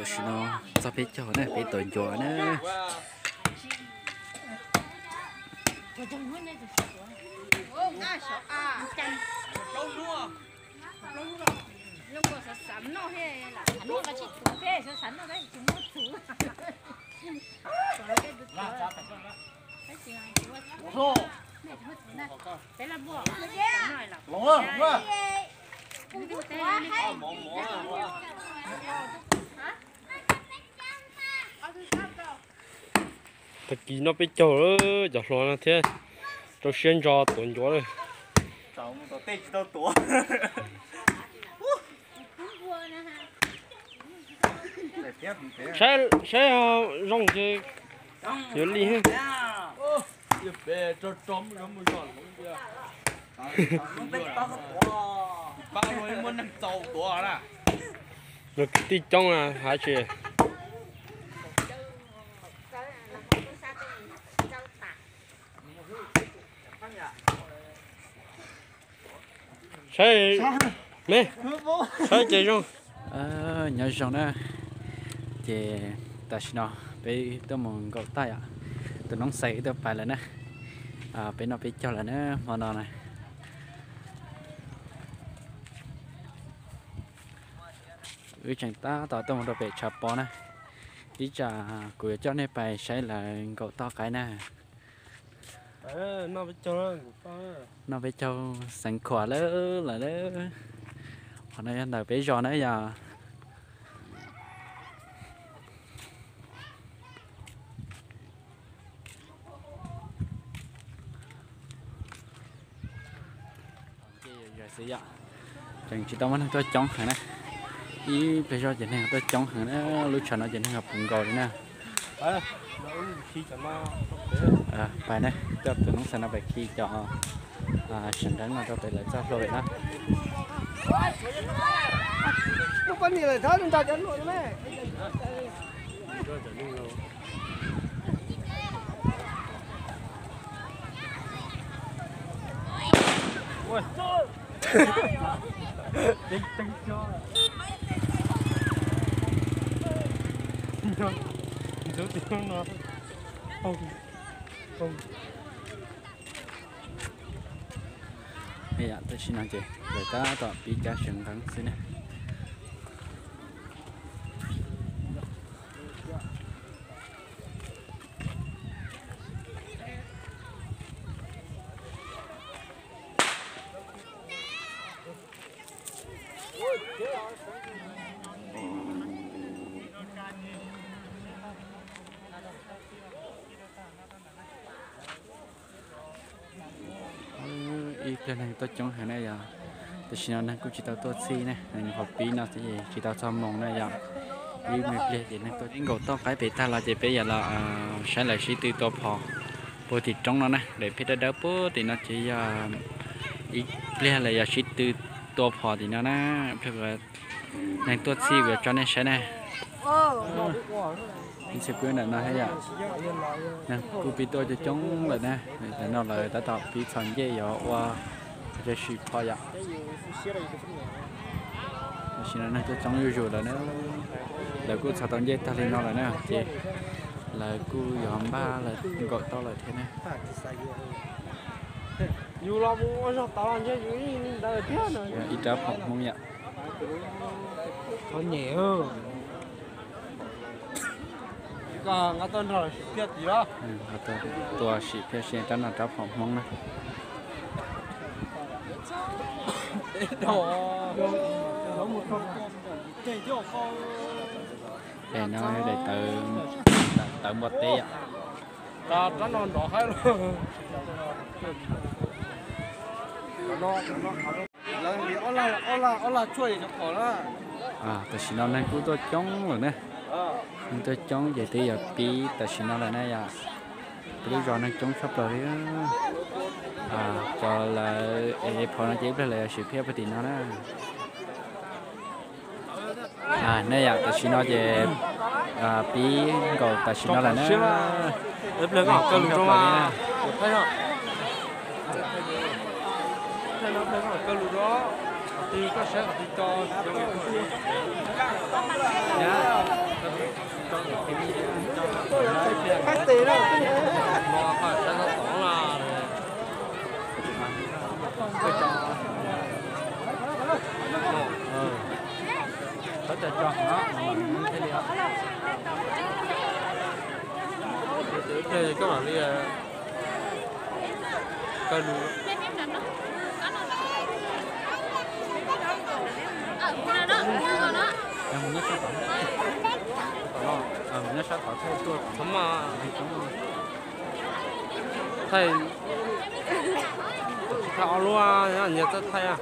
Tam sim no txog peb caug na, peb tuav ncuav na. Tag kis noj peb caug lawm, cov hluas no thiab rau siab ntso tuav ncuav lawm. Saib, saib zoo ces yuav li. Yog kwv tij coob hais tsis. Saib, me, saib ces zoo. Nyob zoo na, ces tam sim no peb tuaj mus nkaum toj yom, tus noob xais wb tuaj pais lawm na. Peb noj peb caug lawm na hmo no na. Wb tseem tab tom tuaj mus rau pem tshav pob na. Ib tsam kuv yuav coj nej pais saib lawv nkaum toj qaib na. Noj peb caug xeev khuam lawm lawm. Qhov no yog ntawm peb zos na yom. Ces tsis tau muaj neeg tuaj coob heev na. Ib pliag zoj ces neeg tuaj coob heev na, lub tshav no ces neeg puv nkaus li na. Pais na, coj tus noob xais no pais khi cov seem nreeb no rau pem lawv txoj hlua pem na. Tam sim no ces lawv tab tom pib cab seem nreeb xwb na. Ib pliag neeg tuaj coob heev na yom. Tam sim no neeg kuj tsis tau tuaj txhij ne, qhov pib no ces tsis tau txog moos na yom. Ib me pliag ces neeg tuaj nkaum toj qaib pem tag los ces peb yuav los saib lawv sib tw tua phom puag tim roob no na, daim peb dawb dawb puag tim no ces yog ib pliag lawv yuav sib tw tua phom tim no na. Ib pliag neeg tuaj txhij kuv yuav tso nej saib na. Ib txhia kuj ntawm no thiab yom. Neeg kuj pib tuaj coob coob lawm na. Tam no lawv tab tom pib txhos ncej yuav ua sim phom yom. Tam sim no neeg tuaj coob zuj zus lawm na. Lawv kuj txhos tau ncej tag li no lawm na ces lawv kuj yuav npaj lawv nkaum toj lawm thiab na. Ib rab phom Hmoob yom. Tua sim phiaj si rab no rab phom Hmoob na. Es no daim tawv, tawv npua teb yom. Rab no nrov haib los. Tam sim no neeg kuj tuaj coob lawm na. Neeg tuaj coob ces twb yuav pib tam sim no lawm na yom. Peb lub zos neeg coob tshaj plaws li. Cov lawv ev phom no ces ib pliag lawv yuav sim phiaj puag tim no na. Nej yam tam sim no ces pib nkaum tam sim no lawm na. Qhov twg koj saib qhov twg tso, koj mam li kawg lus. Nyob sab tod thaij tuaj, thaij, tsis thaij ob lub, nyias txawj thaij.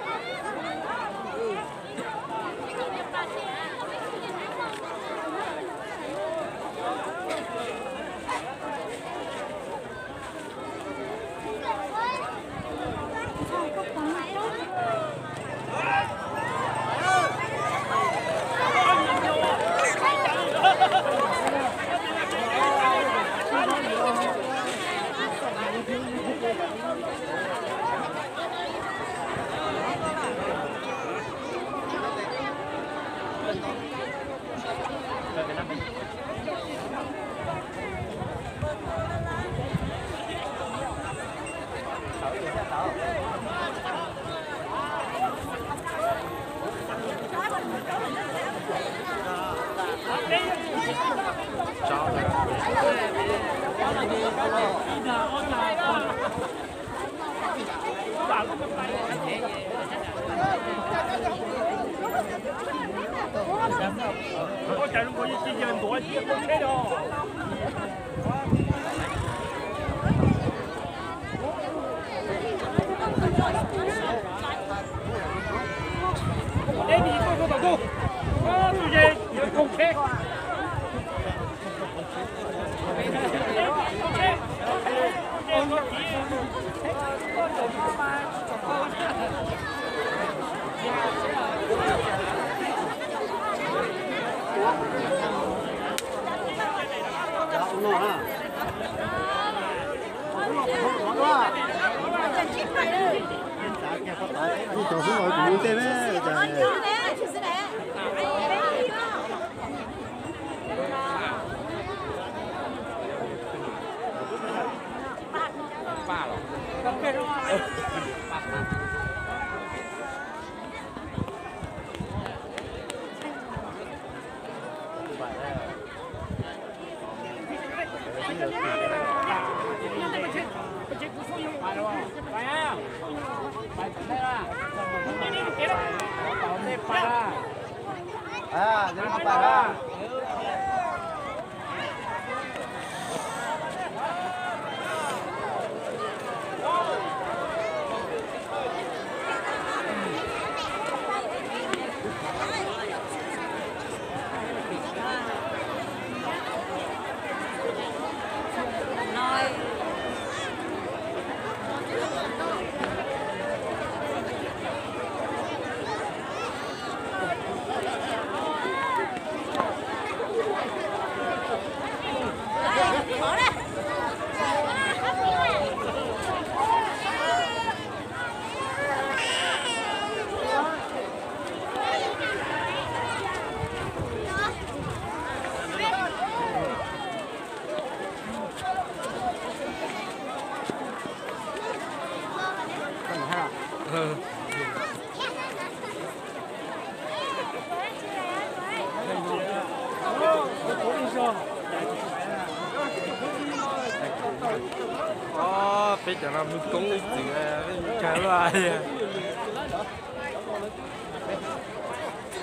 Peb cov no mus koob ib txwm kawg luaj.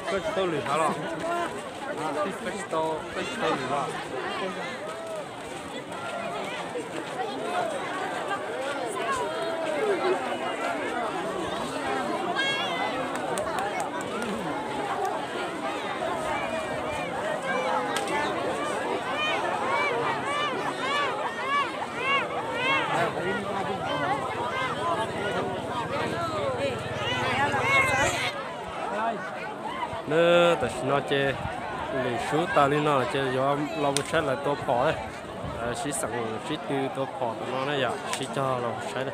Koj tsis tau lwm hav los? Koj tsis tau, koj tsis tau lwm los? Tam sim no ces lwm sub tas li no ces yuav los mus saib lawv tua phom, sib xeem sib tw tua phom tam no na yom, sib cog los saib na.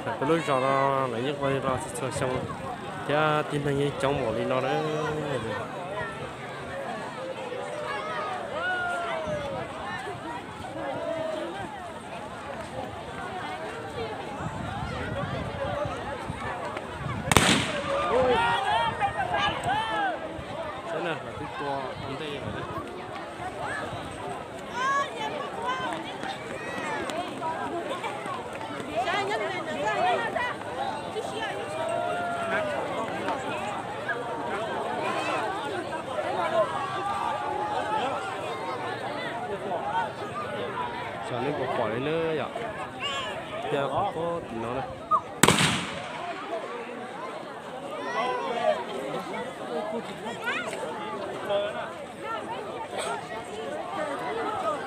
Peb lub zos no lawv yeej ua li no txhua txhua xyoo. Thiab tib neeg yeej coob npaum li no na. Saib na, lawv twb tua ua ntej lawm na. Xyov nej puas pom li na yom, thiab qhov pob tim no na.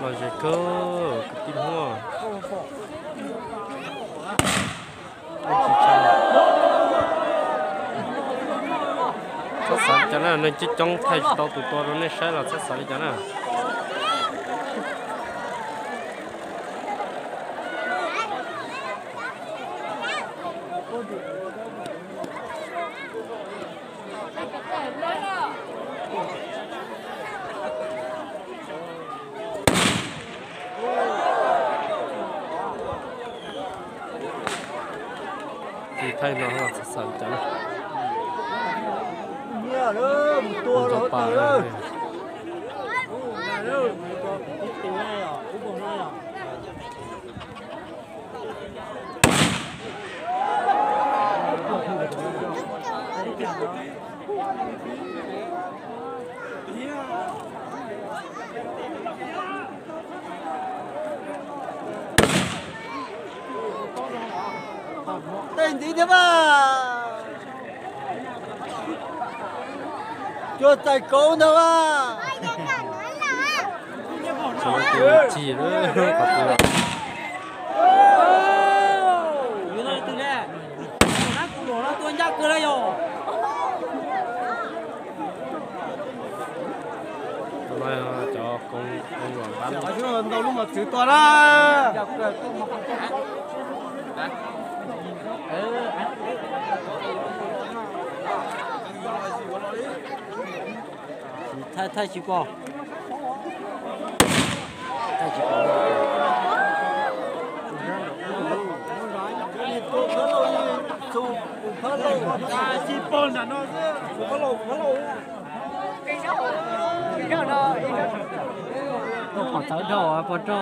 Lom zem kawg kwv tij Hmoob. Txhob xav li cas na, neeg coob coob thaij tsis tau tus tua rau nej saib los txhob xav li cas na. Tus thaij no los xav xav cas na. Mus tua los tawm. Tej ntxiv thiab mas. Cuag txais kauv ntag mas. Cig lawm qhov twg. Yuav no twg ne? Tua ncaj kawg na yog. Tus no cov koob ntau lub mos txwv tua na. Thaij tsis pom. Thaij tsis pom. Tsis pom nram no xwb. Qhov tawv dhau pog rog.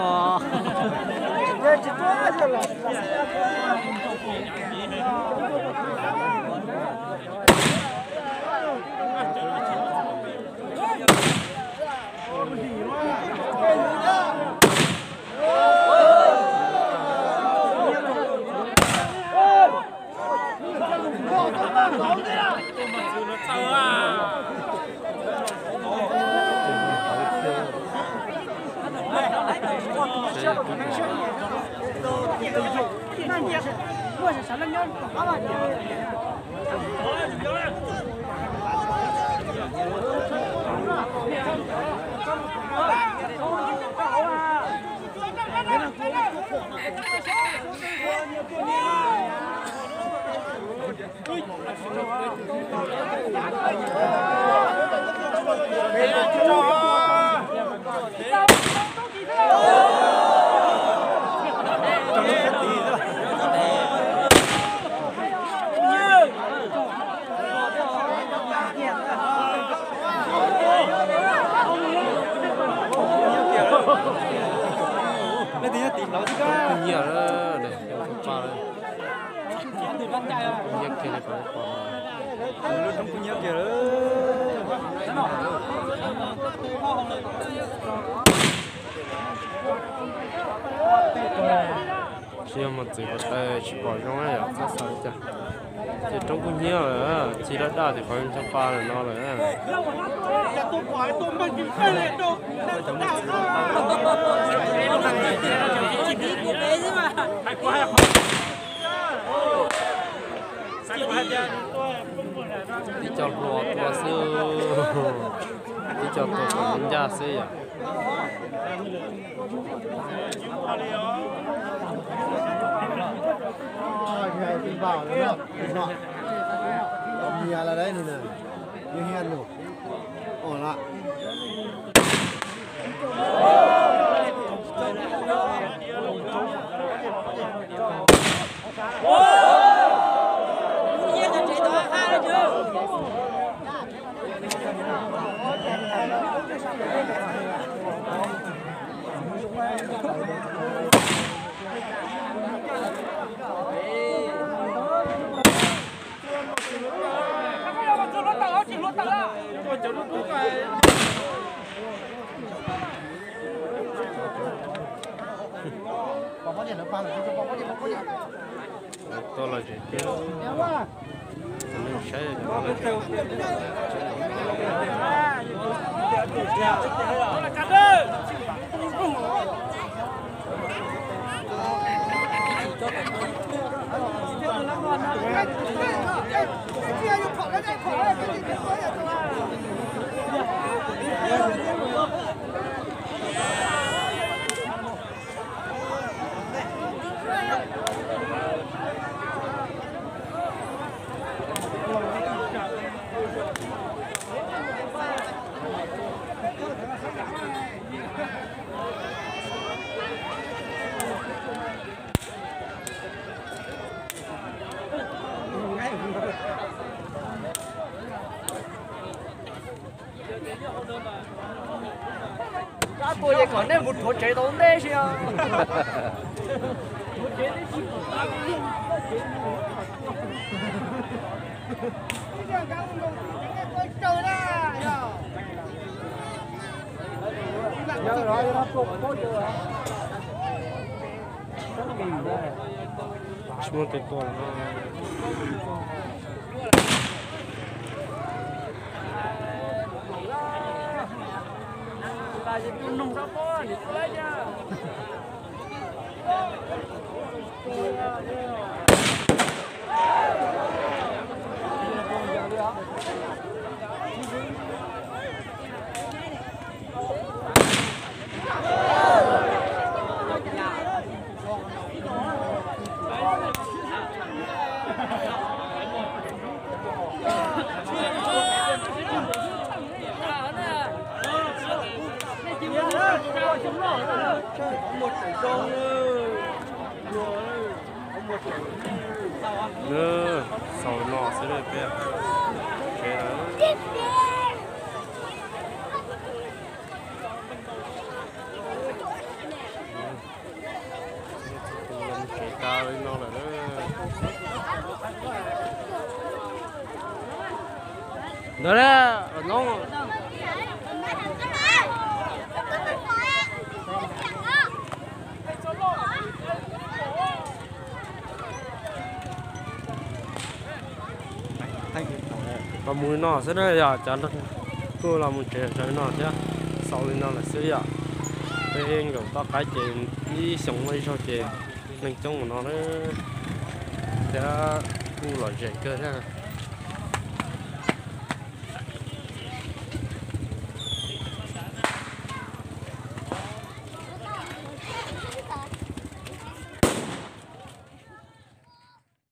Nyiam lawm, nyiam kiag li qhov pom. Tsis yog mos txwv ko taw tsis pom zoo na yom, txhob xav li cas. Ces roob kub hnyiab lawm, ci daj daj tim qhov ncho pa lawm no lawm. Tib co hluas tua xwb, tib co tua kom ncaj xwb yom. Nyias lawm dab ni na, yog hiaj num os lawm. Tuaj los tsev thiab, neeg saib. Kab tua ces kom nej mus rhuav tsev tau ntej si os. Tsis muaj tus tua. Xaus no xwb peb. Tsev tas li no lawm. Ntawd na, no. Los mus li no xwb na, yog cov kuj los mus tsev tsaws li no thiab. Xaus li no lawm xwb yom. Peb nkaum toj qaib ces ib xyoo muaj ib zaug ces neeg coob mus no na, thiab kuj lom zem kawg thiab.